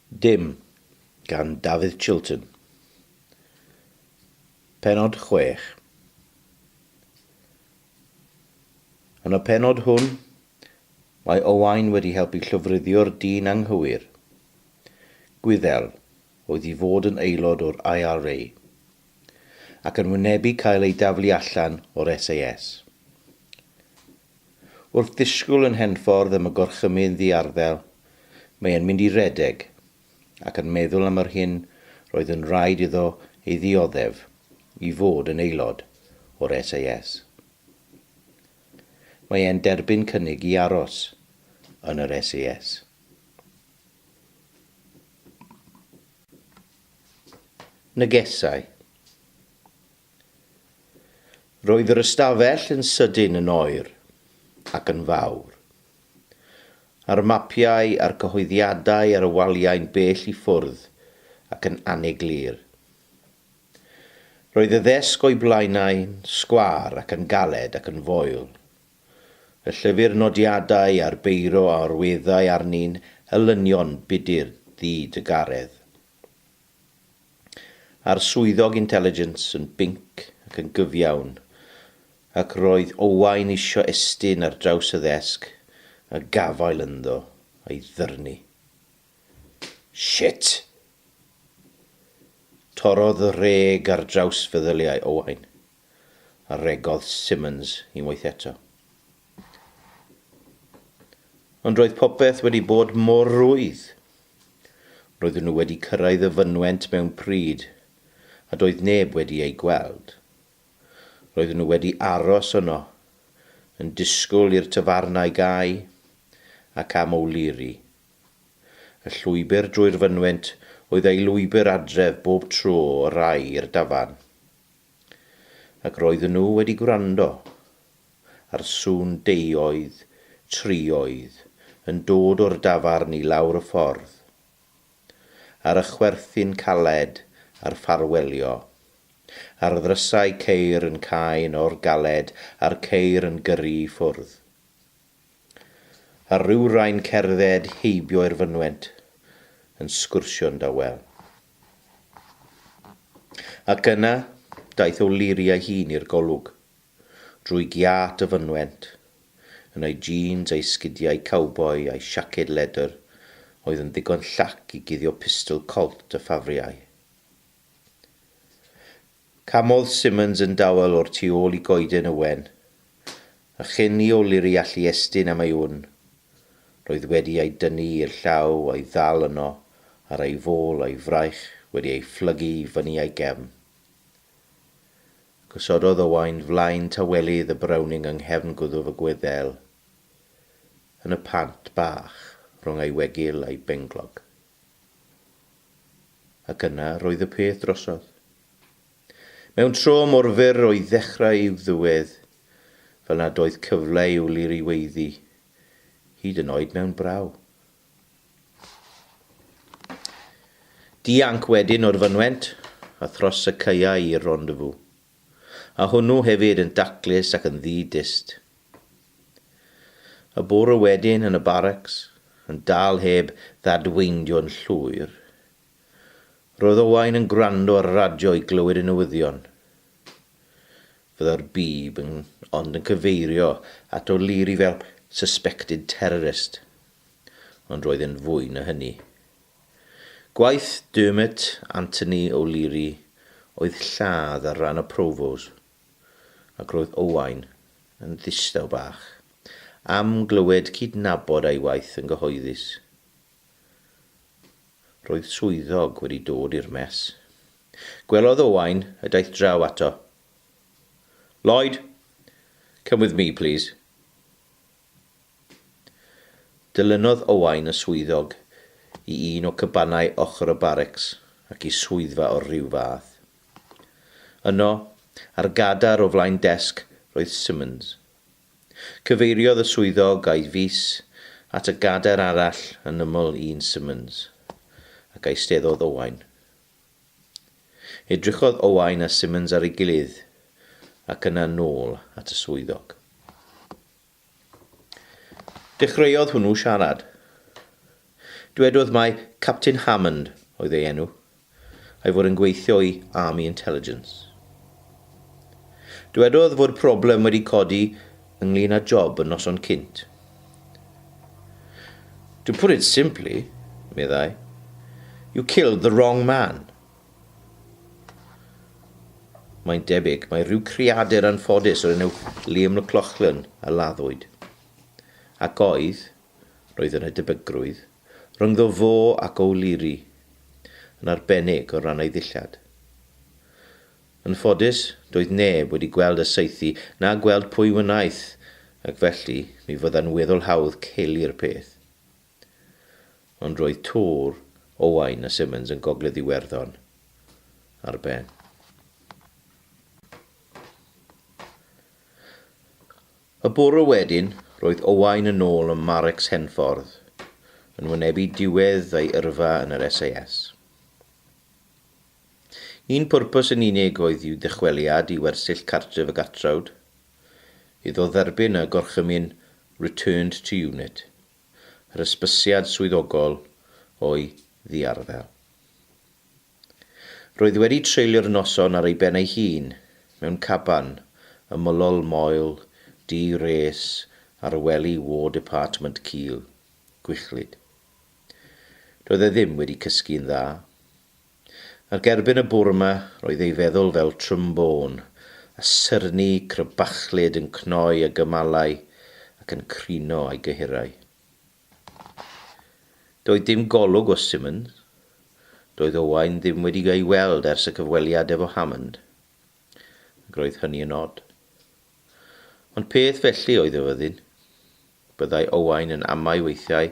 Dim, gan Dafydd Chiltern. Pennod 6. Yn y pennod hwn, mae Owain wedi helpu llofruddio'r dyn anghywir, Gwyddel, oedd i fod yn aelod o'r IRA, ac yn wynebu cael ei daflu allan o'r SAS. Wrth ddisgwyl yn Henffordd am y gorchymyn ddiarddel, mae e'n mynd i redeg, ac yn meddwl am yr hyn roedd yn rhaid iddo ei ddioddef i fod yn aelod o'r SAS. Mae e'n derbyn cynnig i aros yn yr SAS. Negesau. Roedd yr ystafell yn sydyn yn oer ac yn fawr, a'r mapiau a'r cyhoeddiadau ar y waliau'n bell i ffwrdd ac yn aneglur. Roedd y ddesg o'i blaenau'n sgwâr ac yn galed ac yn foel. Y llyfr nodiadau a'r beiro a orweddai arni'n elynion budr ddi-drugaredd. A'r swyddog intelligence yn binc ac yn gyfiawn, ac roedd Owain isio estyn ar draws y ddesg a gafael ynddo a'i ddyrnu. Shit! Torrodd y rheg ar draws feddyliau Owain, a regodd Simmons unwaith eto. Ond roedd popeth wedi bod mor rwydd. Roedden nhw wedi cyrraedd y fynwent mewn pryd, a doedd neb wedi eu gweld. Roedden nhw wedi aros yno, yn disgwyl i'r tafarnau gau, ac am O'Leary. Y llwybr drwy'r fynwent oedd ei lwybr adref bob tro o rai i'r dafarn. Ac roedden nhw wedi gwrando ar sŵn deuoedd, trioedd, yn dod o'r dafarn i lawr y ffordd, ar y chwerthin caled a'r ffarwelio, ar ddrysau ceir yn cau'n or-galed a'r ceir yn gyrru i ffwrdd, a rhywrai'n cerdded heibio i'r fynwent yn sgwrsio'n dawel. Ac yna, daeth O'Leary ei hun i'r golwg. drwy giât y fynwent, yn ei jîns a'i sgidiau cowboi a'i siaced ledr oedd yn ddigon llac i guddio pistol Colt a ffafriau. Camodd Simmons yn dawel o'r tu ôl i goeden ywen, a chyn i O'Leary allu estyn am ei wn, roedd wedi ei dynnu i'r llaw a'i ddal yno ar ei fol a'i fraich wedi ei phlygu i fyny ei gefn. Gosododd Owain flaen tawelydd y Browning yng nghefn gwddf y Gwyddel, yn y pant bach rhwng ei wegil a'i benglog. Ac yna roedd y peth drosodd. Mewn tro mor fyr o'i ddechrau i'w ddiwedd, fel nad oedd cyfle i'w lir i weiddi, hyd yn oed mewn braw. Dianc wedyn o'r fynwent a thros y caeau i'r rendezvous. A hwnnw hefyd yn daclus ac yn ddi-dyst. Y bore wedyn yn y barracks, yn dal heb ddadweindio'n llwyr, roedd Owain yn gwrando ar y radio i glywed y newyddion. Fydda'r Bîb yn ond yn cyfeirio at O'Leary fel suspected terrorist. Ond roedd yn fwy na hynny. Gwaith Dermot Anthony O'Leary oedd lladd ar ran y Provos, ac roedd Owain yn ddistaw bach am glywed cydnabod a'i waith yn gyhoeddus. Roedd swyddog wedi dod i'r mess. Gwelodd Owain a daeth draw ato. Lloyd, come with me, please. Dilynodd Owain y swyddog i un o cabanau ochr y barics ac i swyddfa o ryw fath. Yno, ar gadair o flaen desg, roedd Simmons. Cyfeiriodd y swyddog â'i fys at y gadair arall yn ymyl un Simmons, ac eisteddodd Owain. Edrychodd Owain a Simmons ar ei gilydd, ac yna nôl at y swyddog. Dechreuodd hwnnw siarad. Dwedodd mai Captain Hammond oedd ei enw, a'i fod yn gweithio i Army Intelligence. Dwedodd fod problem wedi codi ynglŷn â job y noson cynt. To put it simply, meddai, you killed the wrong man. Mae'n debyg mai rhyw creadur anffodus o'r enw Liam McLaughlin a laddwyd. Ac oedd, roedd yna debygrwydd, rhyngddo fo ac O'Leary, yn arbennig o ran ei ddillad. Yn ffodus, doedd neb wedi gweld y saethu na gweld pwy wnaeth, ac felly mi fydda'n weddol hawdd celu'r peth. Ond roedd tŵr Owain a Simmons yn Gogledd Iwerddon ar ben. Y bore wedyn, roedd Owain yn ôl ym Marics Henffordd, yn wynebu diwedd ei yrfa yn yr SAS. Un pwrpas yn unig oedd i'w ddychweliad i wersyll cartref y gatrawd, iddo dderbyn y gorchymyn Returned to Unit, yr hysbysiad swyddogol o'i ddiarddel. Roedd wedi treulio'r noson ar ei ben ei hun, mewn caban, ymylol moel, di-res, ar wely War Department cul, gwichlyd. Doedd e ddim wedi cysgu'n dda. Ac erbyn y bore 'ma roedd ei feddwl fel trombone, a surni crybachlyd yn cnoi y gymalau ac yn crino ei gyhyrau. Doedd dim golwg o Simmons. Doedd Owain ddim wedi ei weld ers y cyfweliad efo Hammond. Ac roedd hynny yn od. Ond peth felly oedd y fyddin. Byddai Owain yn amau weithiau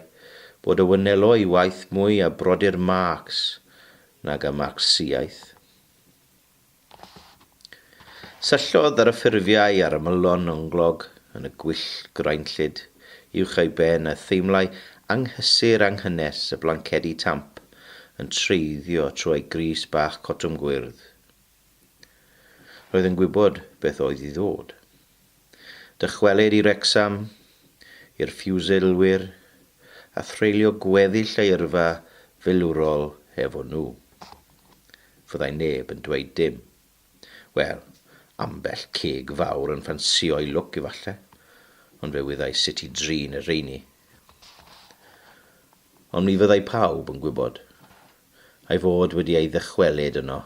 bod a wnelo ei waith mwy â brodyr Marx nag â Marcsiaeth. Syllodd ar y ffurfiau a'r ymylon onglog yn y gwyll graenllyd uwch ei ben a theimlai anghysur anghynnes y blancedi tamp yn treiddio trwy ei grys bach cotwm gwyrdd. Roedd yn gwybod beth oedd i ddod. Dychwelyd i Wrecsam, i'r Ffiwsilwyr, a threulio gweddill ei yrfa filwrol efo nhw. Fyddai neb yn dweud dim. Wel, ambell ceg fawr yn ffansio'i lwc efalle, ond fe wyddai sut i drin y rheini. Ond mi fyddai pawb yn gwybod a'i fod wedi ei ddychwelyd yno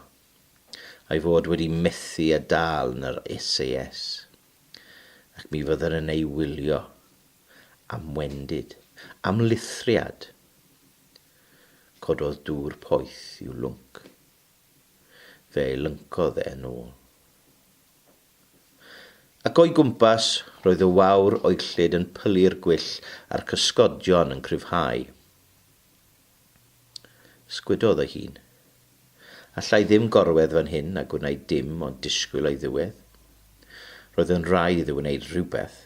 a'i fod wedi methu a dal yn yr SAS, ac mi fyddwn yn ei wylio am wendid, am lithriad. Cododd dŵr poeth i'w lwnc. Fe ei lyncodd e yn ôl. Ac o'i gwmpas, roedd y wawr oeglyd yn pylu'r gwyll a'r cysgodion yn cryfhau. Sgwydodd ei hun. Alla i ddim gorwedd fan hyn a gwneud dim ond disgwyl ei ddiwedd. Roedd yn rhaid iddo wneud rhywbeth.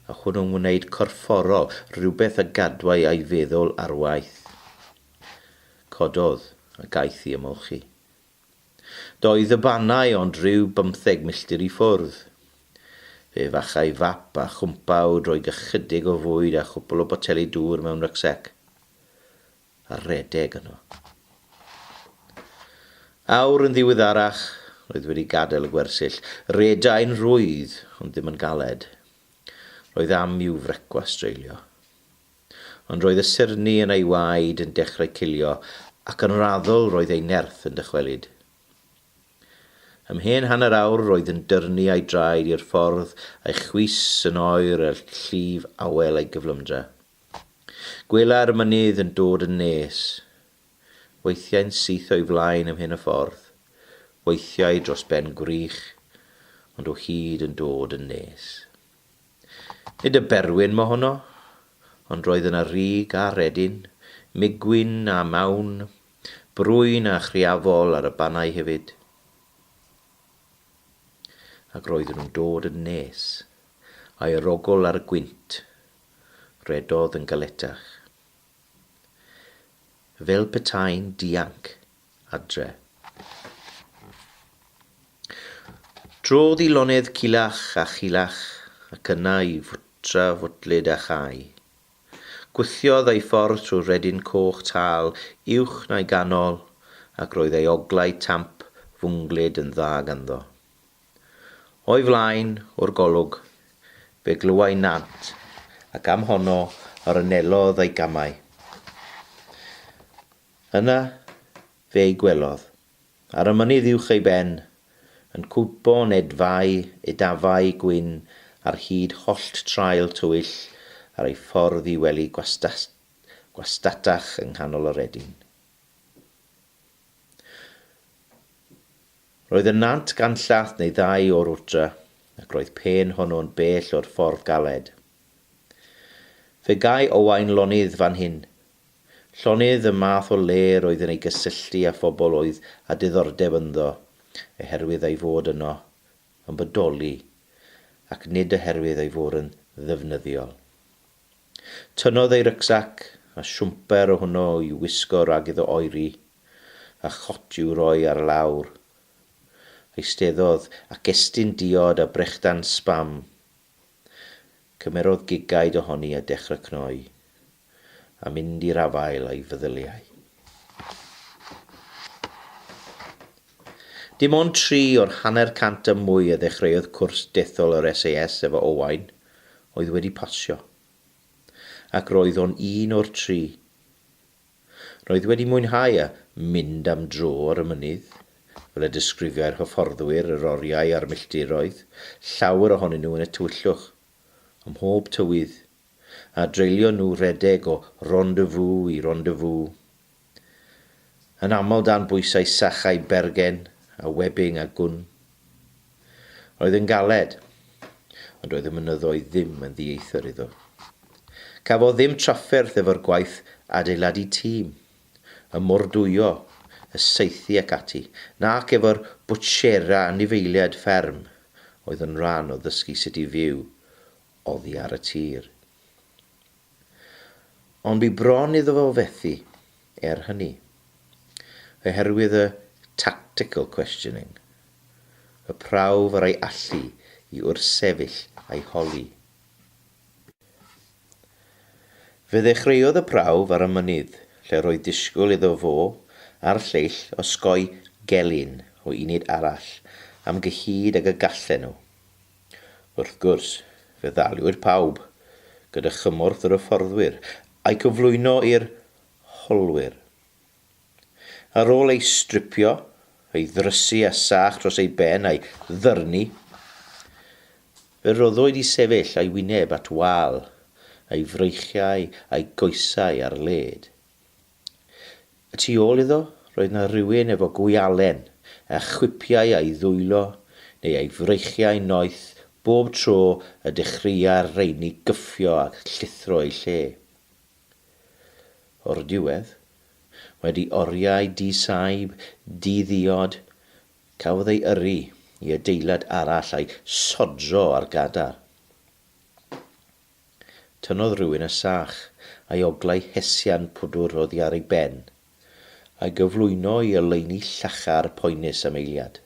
A hwnnw'n wneud corfforol, rhywbeth a gadwai ei feddwl ar waith. Cododd ac aeth i ymolchi. Doedd y Bannau ond rhyw bymtheg milltir i ffwrdd. Fe fachai fap a chwmpawd roig ychydig o fwyd a chwpl o boteli dŵr mewn rycsac. A rhedeg yno. Awr yn ddiweddarach, roedd wedi gadael y gwersyll. Rhedai'n rhwydd, ond ddim yn galed. Roedd am i'w frecwast dreulio. Ond roedd y surni yn ei waed yn dechrau cilio, ac yn raddol roedd ei nerth yn dychwelyd. Ymhen hanner awr roedd yn dyrnu â'i draed i'r ffordd a'i chwys yn oer a llif awel ei gyflymdra. Gwelai'r mynydd yn dod yn nes, weithiau'n syth o'i flaen ymhen y ffordd, weithiau dros ben gwrych, ond o hyd yn dod yn nes. Nid y Berwyn mohono, ond roedd yna rug a rhedyn, migwyn a mawn, brwyn a chriafol ar y bannau hefyd. Ac roedden nhw'n dod yn nes, a'i arogl ar y gwynt, rhedodd yn galetach. Fel petai'n dianc adre. Trodd i lonydd culach a chulach ac yna i fwtra fwdlyd a chau. Gwthiodd ei ffordd trwy redyn coch tal uwch na'i ganol ac roedd ei oglau tamp fwnglyd yn dda ganddo. O'i flaen, o'r golwg, fe glywai nant, ac am honno yr anelodd ei gamau. Yna, fe'i gwelodd, ar y mynydd uwch ei ben, yn cwympo'n edfau, edafau gwyn ar hyd hollt traul tywyll ar ei ffordd i wely gwastatach yng nghanol y redyn. Roedd y nant ganllath neu ddau o'r wrtra, ac roedd pen honno'n bell o'r ffordd galed. Fe gai Owain lonydd fan hyn. Llonydd y math o le roedd yn ei gysylltu â phobl oedd â diddordeb ynddo, oherwydd ei fod yno, yn bodoli, ac nid oherwydd ei fod yn ddefnyddiol. Tynnodd ei rycsac, a siwmper ohono i'w wisgo rhag iddo oeri, a chot i'w roi ar lawr. Eisteddodd ac estyn diod a brechdan sbam. Cymerodd gigaid ohoni a dechrau cnoi, a mynd i'r afael â'i feddyliau. Dim ond tri o'r hanner cant a mwy a ddechreuodd cwrs dethol yr SAS efo Owain oedd wedi pasio. Ac roedd o'n un o'r tri. Roedd wedi mwynhau y mynd am dro ar y mynydd, fel y disgrifiai'r hyfforddwyr yr oriau a'r milltiroedd, llawer ohonyn nhw yn y tywyllwch, ym mhob tywydd, a dreulio nhw rhedeg o rendezvous i rendezvous. Yn aml dan bwysau sachau bergen a webbing a gwn. Roedd yn galed, ond doedd y mynyddoedd ddim yn ddieithr iddo. Cafodd ddim trafferth efo'r gwaith adeiladu tîm, y mordwyo, y saethu ac ati, nac efo'r bwtsiera anifeiliaid fferm oedd yn rhan o ddysgu sut i fyw oddi ar y tir. Ond bu bron iddo fo fethu, er hynny, oherwydd y tactical questioning, y prawf ar ei allu i wrthsefyll a'i holi. Fe ddechreuodd y prawf ar y mynydd, lle roedd disgwyl iddo fo a'r lleill osgoi gelyn o uned arall am gyhyd ag y gallen nhw. Wrth gwrs, fe ddaliwyd pawb, gyda chymorth yr hyfforddwyr, a'u cyflwyno i'r holwyr. Ar ôl ei stripio, ei ddrysu â sach dros ei ben a'i ddyrnu, fe roddwyd i sefyll a'i wyneb at wal, a'i freichiau a'i goesau ar led. Y tu ôl iddo roedd 'na rywun efo gwialen a chwipiai â'i ddwylo neu ei freichiau noeth bob tro y dechreuai'r rheiny gyffio a llithro eu lle. O'r diwedd, wedi oriau di-saib, di-ddiod, cafodd ei yrru i adeilad arall a'i sodro ar gadair. Tynnodd rhywun y sach a'i oglau hesian pwdwr oddi ar ei ben, a'i gyflwyno i oleuni llachar poenus am eiliad.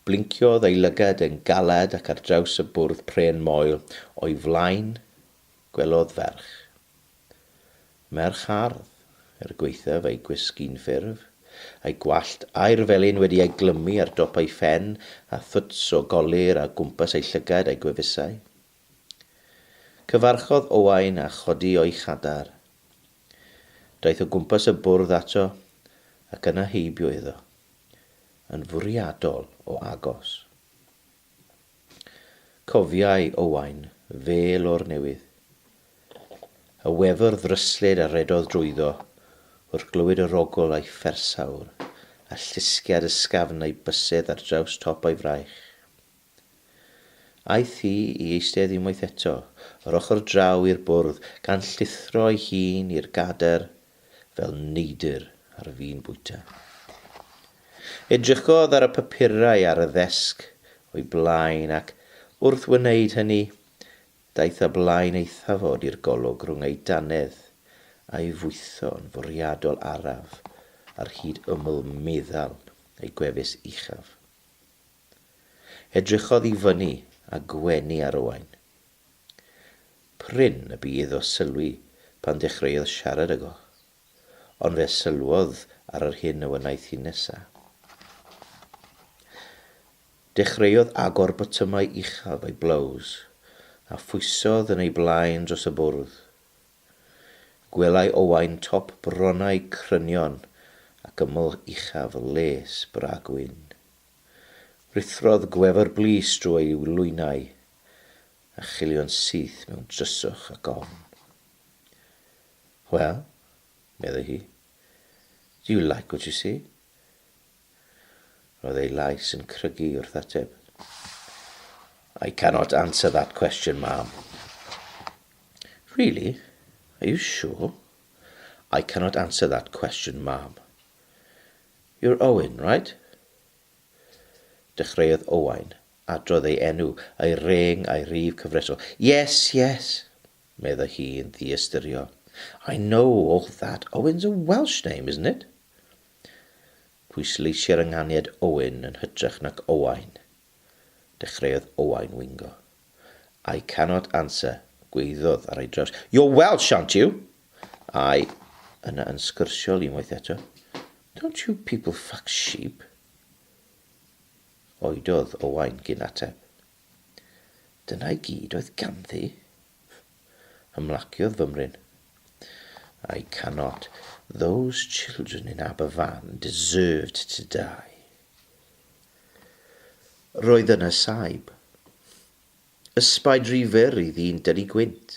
Blinciodd ei lygad yn galed ac ar draws y bwrdd pren moel o'i flaen gwelodd ferch. Merch hardd, er gwaethaf ei gwisg unffurf, a'i gwallt aur-felyn wedi ei glymu ar dop ei phen a thwts o golur ar gwmpas ei llygaid a'i gwefusau. Cyfarchodd Owain a chodi o'i chadair. Daeth o gwmpas y bwrdd ato ac yna heibio iddo, yn fwriadol o agos. Cofiai Owain fêl o'r newydd. Y wefr ddryslyd a redodd drwyddo wrth glywed yr ogl a'i phersawr a llusgiad ysgafn ei bysedd ar draws top ei fraich. Aeth hi i eistedd unwaith eto, yr ochr draw i'r bwrdd, gan llithro ei hun i'r gadair fel neidr ar fin bwyta. Edrychodd ar y papurau ar y ddesg o'i blaen ac, wrth wneud hynny, daeth â blaen ei thafod i'r golwg rhwng ei dannedd a'i fwytho'n fwriadol araf ar hyd ymyl meddal ei gwefus uchaf. Edrychodd i fyny a gwenu ar Owain. Prin y bu iddo sylwi pan ddechreuodd siarad ag o. Ond fe sylwodd ar yr hyn a wnaeth hi nesa. Dechreuodd agor botymau uchaf ei blows, a phwysodd yn ei blaen dros y bwrdd. Gwelai Owain top bronnau crynion ac ymyl uchaf les bra gwyn. Rhuthrodd gwefr blys drwy ei lwynau, a chilio'n syth mewn dryswch ac ofn. Well, meddai hi, do you like what you see? Roedd ei lais yn crygu wrth ateb. I cannot answer that question, ma'am. Really? Are you sure? I cannot answer that question, ma'am. You're Owen, right? Dechreuodd Owain adrodd ei enw, a'i reng a'i rif cyfresol. Yes, yes, meddai hi yn ddiystyriol. I know all that. Owen's a Welsh name, isn't it? Pwysleisiai'r ynganiad Owen yn hytrach nac Owain. Dechreuodd Owain wingo. I cannot answer, gwaeddodd ar ei draws. You're Welsh, aren't you? I... Yna yn sgyrsiol unwaith eto. Don't you people fuck sheep? Oedodd Owain gyn ateb. Dyna i gyd oedd ganddi? Ymlaciodd fymryn. I cannot. Those children in Aberfan deserved to die. Roedd yna saib. Ysbaid rhy fyr i ddyn dynnu gwynt.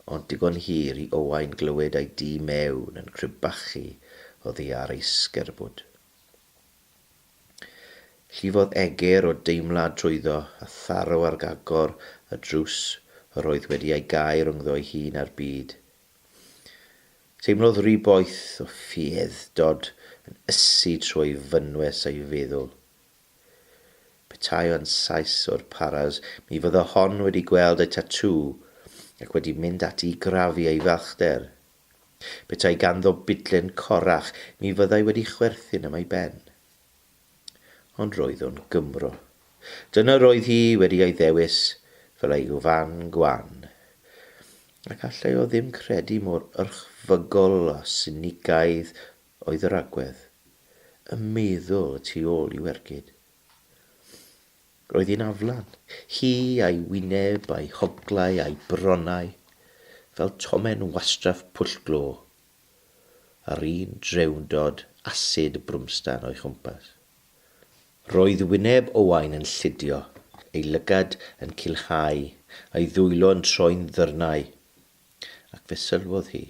Ond digon hir i Owain glywed ei du mewn yn crebachu oddi ar ei sgerbwd. Llifodd egr o deimlad trwyddo a tharo ar agor y drws yr oedd wedi ei gau rhyngddo ei hun a'r byd. Teimlodd ru boeth o ffieidd-dod yn ysu trwy ei fynwes a'i feddwl. Petai o'n Sais o'r Paras, mi fydda hon wedi gweld ei tatŵ ac wedi mynd ati i grafu ei falchder. Petai ganddo bidlen corrach, mi fyddai wedi chwerthin am ei ben. Ond roedd o'n Gymro. Dyna roedd hi wedi ei ddewis fel ei fan gwan. Ac allai o ddim credu mor yrchfygol a sinigaidd oedd yr agwedd, y meddwl y tu ôl i'w ergyd. Roedd hi'n aflan, hi a'i wyneb, a'i hoglau, a'i bronnau, fel tomen wastraff pwll glo, a'r un drewndod asid brwmstan o'i chwmpas. Roedd wyneb Owain yn llidio, ei lygad yn culhau, a'i ddwylo yn troi'n ddyrnau. Ac fe sylwodd hi,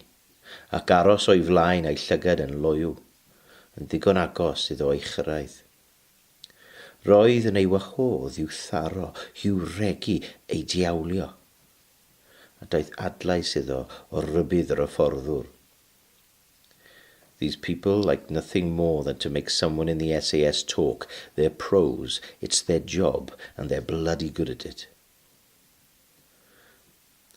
ac aros o'i flaen a'i llygad yn loyw, yn ddigon agos iddo ei chyrraedd. Roedd yn ei wahodd i'w tharo, i'w regi, ei diawlio. A daeth adlais iddo o rybudd yr hyfforddwr. These people like nothing more than to make someone in the SAS talk. They're pros, it's their job, and they're bloody good at it.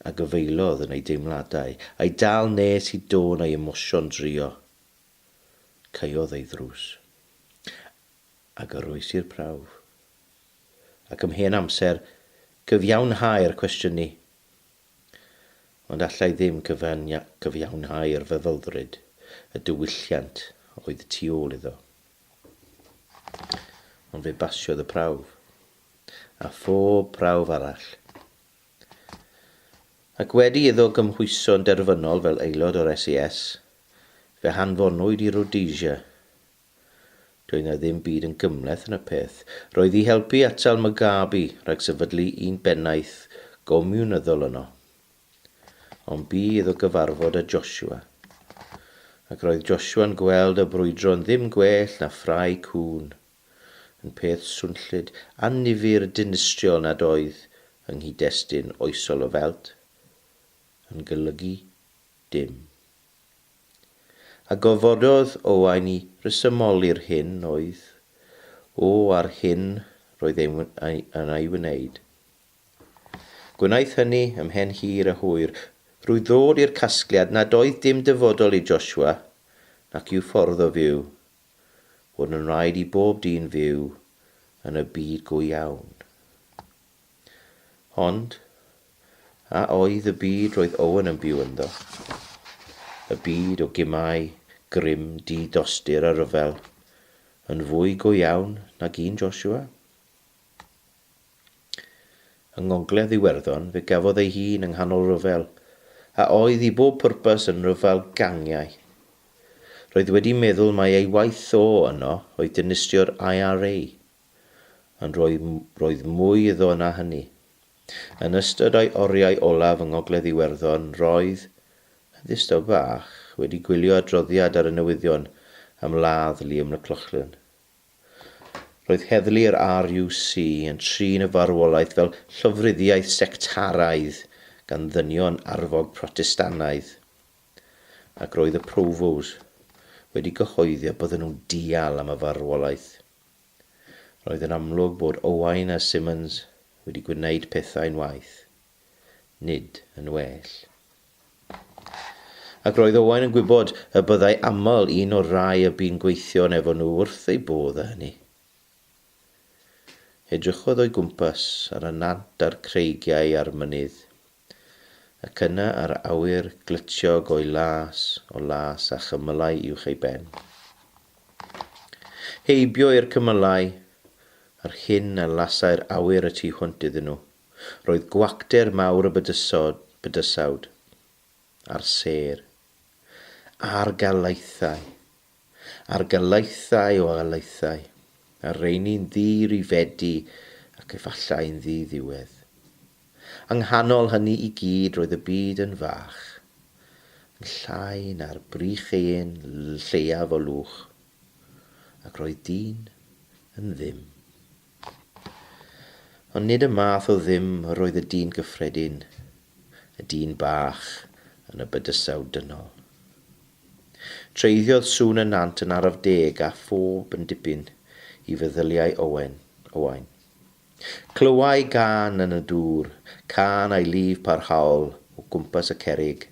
A gyfeilodd yn ei deimladau, a'i dal nes i dôn ei emosiwn drio. Caeodd ei ddrws. A goroesi'r prawf. Ac ymhen amser, cyfiawnhau'r cwestiynu. Ond allai ddim cyfiawnhau'r feddylfryd, y diwylliant oedd y tu ôl iddo. Ond fe basiodd y prawf. A phob prawf arall. Ac wedi iddo gymhwyso'n derfynol fel aelod o'r SAS, fe hanfonwyd i Rhodesia. Doedd 'na ddim byd yn gymhleth yn y peth. Roedd i helpu atal Mugabe rhag sefydlu un bennaeth gomiwnyddol yno. Ond bu iddo gyfarfod â Joshua. Ac roedd Joshua'n gweld y brwydro'n ddim gwell na ffrae cŵn. yn peth swnllyd, annifyr, dinistriol nad oedd, yng nghyd-destun oesol y Felt, yn golygu dim. A gorfododd Owain i resymoli'r hyn oedd o a'r hyn roedd yn ei wneud. Gwnaeth hynny ymhen hir a hwyr, drwy ddod i'r casgliad nad oedd dim dyfodol i Joshua nac i'w ffordd o fyw. Bod yn rhaid i bob dyn fyw yn y byd go iawn. Ond, A oedd y byd roedd Owen yn byw ynddo, y byd o gemau grym di-dostur a rhyfel, yn fwy go iawn nag un Joshua? Yng Ngogledd Iwerddon fe gafodd ei hun yng nghanol rhyfel, a oedd i bob pwrpas yn rhyfel gangiau. Roedd wedi meddwl mai ei waith o yno oedd dinistrio'r IRA, ond roedd, roedd mwy iddo na hynny. Yn ystod ei oriau olaf yng Ngogledd Iwerddon roedd, yn ddistaw bach, wedi gwylio adroddiad ar y newyddion am ladd Liam McLaughlin. Roedd heddlu'r RUC yn trin y farwolaeth fel llofruddiaeth sectaraidd gan ddynion arfog Protestannaidd, ac roedd y Provos wedi cyhoeddi y bydden nhw'n dial am y farwolaeth. Roedd yn amlwg bod Owain a Simmons wedi gwneud pethau'n waeth, nid yn well. Ac roedd Owain yn gwybod y byddai aml un o'r rhai y bu'n gweithio yn efo nhw wrth ei bodd â hynny. Edrychodd o'i gwmpas ar y nant a'r creigiau a'r mynydd, ac yna ar awyr glytiog o'i las o las a chymylau uwch ei ben. Heibio i'r cymylau, a'r hyn a lasai'r awyr y tu hwnt iddyn nhw, Roedd gwacter mawr y bydysod, bydysawd, a'r sêr, a'r galaethau, a'r galaethau o alaethau, a'r rheini'n ddi-rifedi ac efallai'n ddi-ddiwedd. Yng nghanol hynny i gyd roedd y byd yn fach, yn llai na'r brych ein lleiaf o lwch, ac roedd dyn yn ddim. Ond nid y math o ddim yr oedd y dyn cyffredin, y dyn bach, yn y bydysawd dynol. Treiddiodd sŵn y nant yn araf deg a phob yn dipyn i feddyliau Owen, Owain. Clywai gân yn y dŵr, cân a'i lif parhaol o gwmpas y cerrig,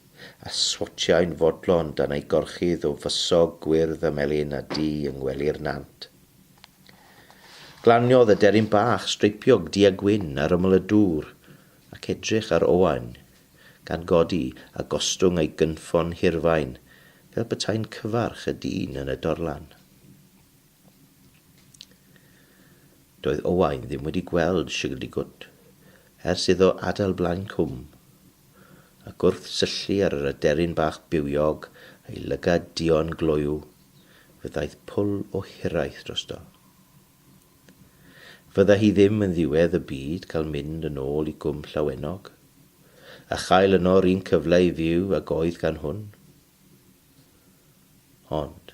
a swatiai'n fodlon dan ei gorchudd o fysog gwyrdd a melyn a du yng ngwely'r nant. Glaniodd y deryn bach streipiog du a gwyn ar ymyl y dŵr ac edrych ar Owain, gan godi a gostwng ei gynffon hirfain fel petai'n cyfarch y dyn yn y dorlan. Doedd Owain ddim wedi gweld Shigldigwt ers iddo adael Blaen-cwm, ac wrth syllu ar yr aderyn bach bywiog a'i lygad duon gloyw, fe ddaeth pwl o hiraeth drosto. Fydda hi ddim yn ddiwedd y byd cael mynd yn ôl i Gwm Llawenog, a chael yno'r un cyfle i fyw ag oedd gan hwn. Ond,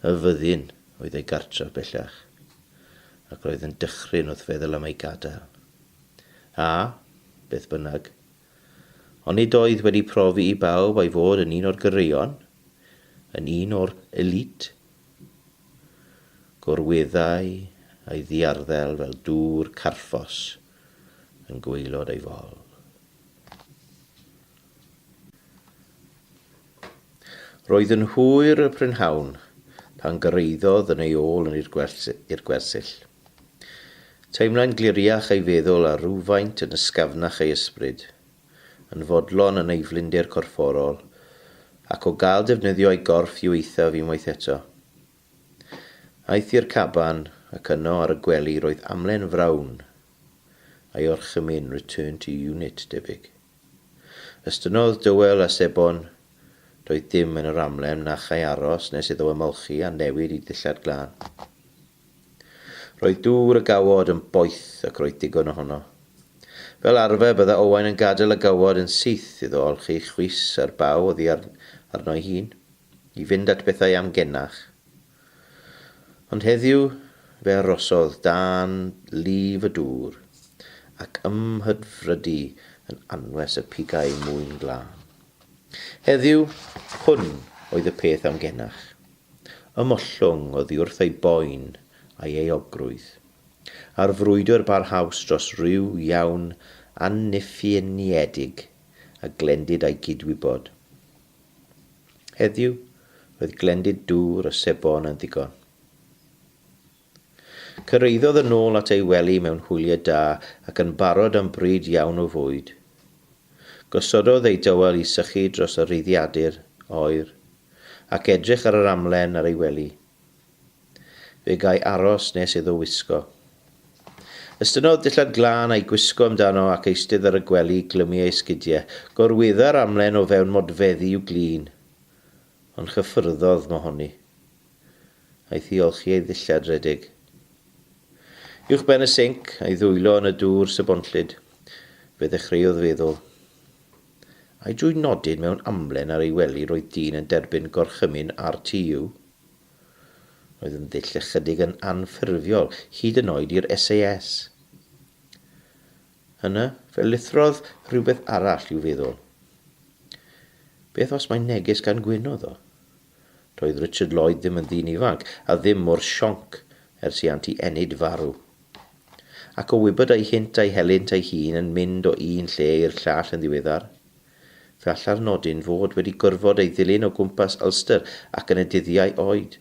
y fyddin oedd ei gartref bellach, ac roedd yn dychryn wrth feddwl am ei gadael. A, beth bynnag, onid oedd wedi profi i bawb ei fod yn un o'r goreuon? Yn un o'r elite? Gorweddai ei ddiarddel fel dŵr carffos yn gwaelod ei fol. Roedd yn hwyr y prynhawn pan gyrhaeddodd yn ei ôl yn i'r gwersyll. Teimlai'n gliriach ei feddwl a rhywfaint yn ysgafnach ei ysbryd. Yn fodlon yn ei flinder corfforol, ac o gael defnyddio ei gorff i'w eithaf unwaith eto. Aeth i'r caban, ac yno ar y gwely roedd amlen frown, a'i orchymyn return to unit, debyg. Estynnodd dywel a sebon, doedd dim yn yr amlen na chai aros nes iddo ymolchi a newid i ddillad glân. Roedd dŵr y gawod yn boeth ac roedd digon ohono. Fel arfer bydda Owain yn gadael y gawod yn syth iddo olchi chwys a'r baw oddi ar, arno'i hun, i fynd at bethau amgenach. Ond heddiw fe arosodd dan lif y dŵr ac ymhydfrydu yn anwes y pigau mwyn glân. Heddiw, hwn oedd y peth amgenach. Ymollwng oddi wrth ei boen a'i euogrwydd, a'r frwydr barhaus dros ryw iawn anniffiniedig a glendid a'i gydwybod. Heddiw, roedd glendid dŵr a sebon yn ddigon. Cyrhaeddodd yn ôl at ei wely mewn hwyliau da ac yn barod am bryd iawn o fwyd. Gosododd ei dywel i sychu dros y rheiddiadur oer, ac edrych ar yr amlen ar ei wely. Fe gai aros nes iddo wisgo. Estynnodd dillad glân a'i gwisgo amdano ac eistedd ar y gwely i glymu ei esgidiau. Gorwedda'r amlen o fewn modfeddi i'w glin. Ond chyffyrddodd mohoni. Aeth i olchi ei ddillad rhedeg. Uwch ben y sinc, a'i ddwylo yn y dŵr sebonllyd, fe ddechreuodd feddwl. Ai drwy nodyn mewn amlen ar ei wely roedd dyn yn derbyn gorchymyn RTU? Roedd yn ddull ychydig yn anffurfiol, hyd yn oed i'r SAS. Yna, fe lithrodd rhywbeth arall i'w feddwl. Beth os mai neges gan Gwyn oedd o? Doedd Richard Lloyd ddim yn ddyn ifanc, a ddim mor sionc ers i Anti Enid farw. Ac o wybod ei hynt a'i helynt ei hun yn mynd o un lle i'r llall yn ddiweddar, fe alla'r nodyn fod wedi gorfod ei ddilyn o gwmpas Ulster ac yn y dyddiau oed.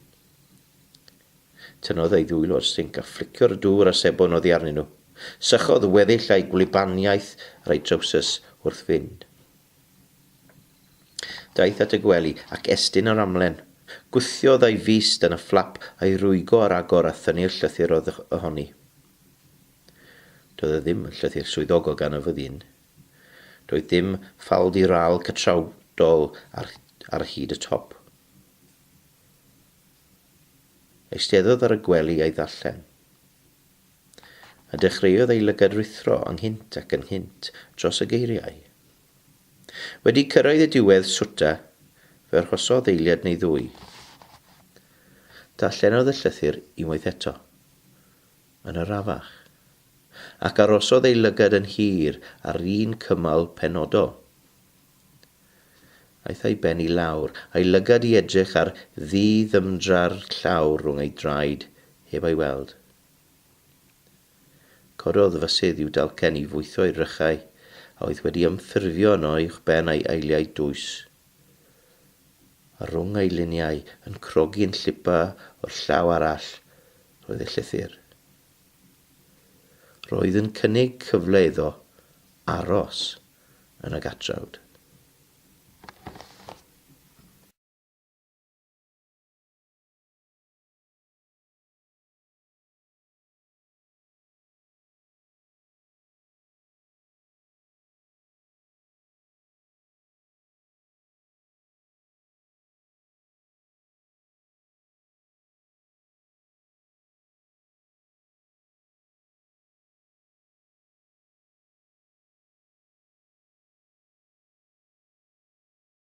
Tynnodd ei ddwylo o'r sinc a fflicio'r dŵr a'r sebon oddi arnyn nhw. Sychodd weddill ei gwlybaniaeth ar ei trowsus wrth fynd. Daeth at y gwely ac estyn yr amlen. Gwthiodd ei fys dan y fflap a'i rwygo ar agor a thynnu'r llythyr ohoni. Doedd e ddim yn llythyr swyddogol gan y fyddin. Doedd dim ffald-i-ral catrawdol ar, ar hyd y top. Eisteddodd ar y gwely a'i ddarllen. A dechreuodd ei lygad ruthro ynghynt ac ynghynt dros y geiriau. Wedi cyrraedd y diwedd swta, fe arhosodd eiliad neu ddwy. Darllenodd y llythyr unwaith eto, yn arafach, ac arhosodd ei lygad yn hir ar un cymal penodol. Aeth ei ben i lawr, a'i lygad i edrych ar ddi-ddymdra'r llawr rhwng ei draed heb ei weld. Cododd fysydd i'w dalcen i fwytho'i rychau a oedd wedi ymffurfio yno uwchben ei aeliau dwys. A rhwng ei liniau, yn crogi'n llipa o'r llaw arall, roedd y llythyr. Roedd yn cynnig cyfle iddo aros yn y gatrawd.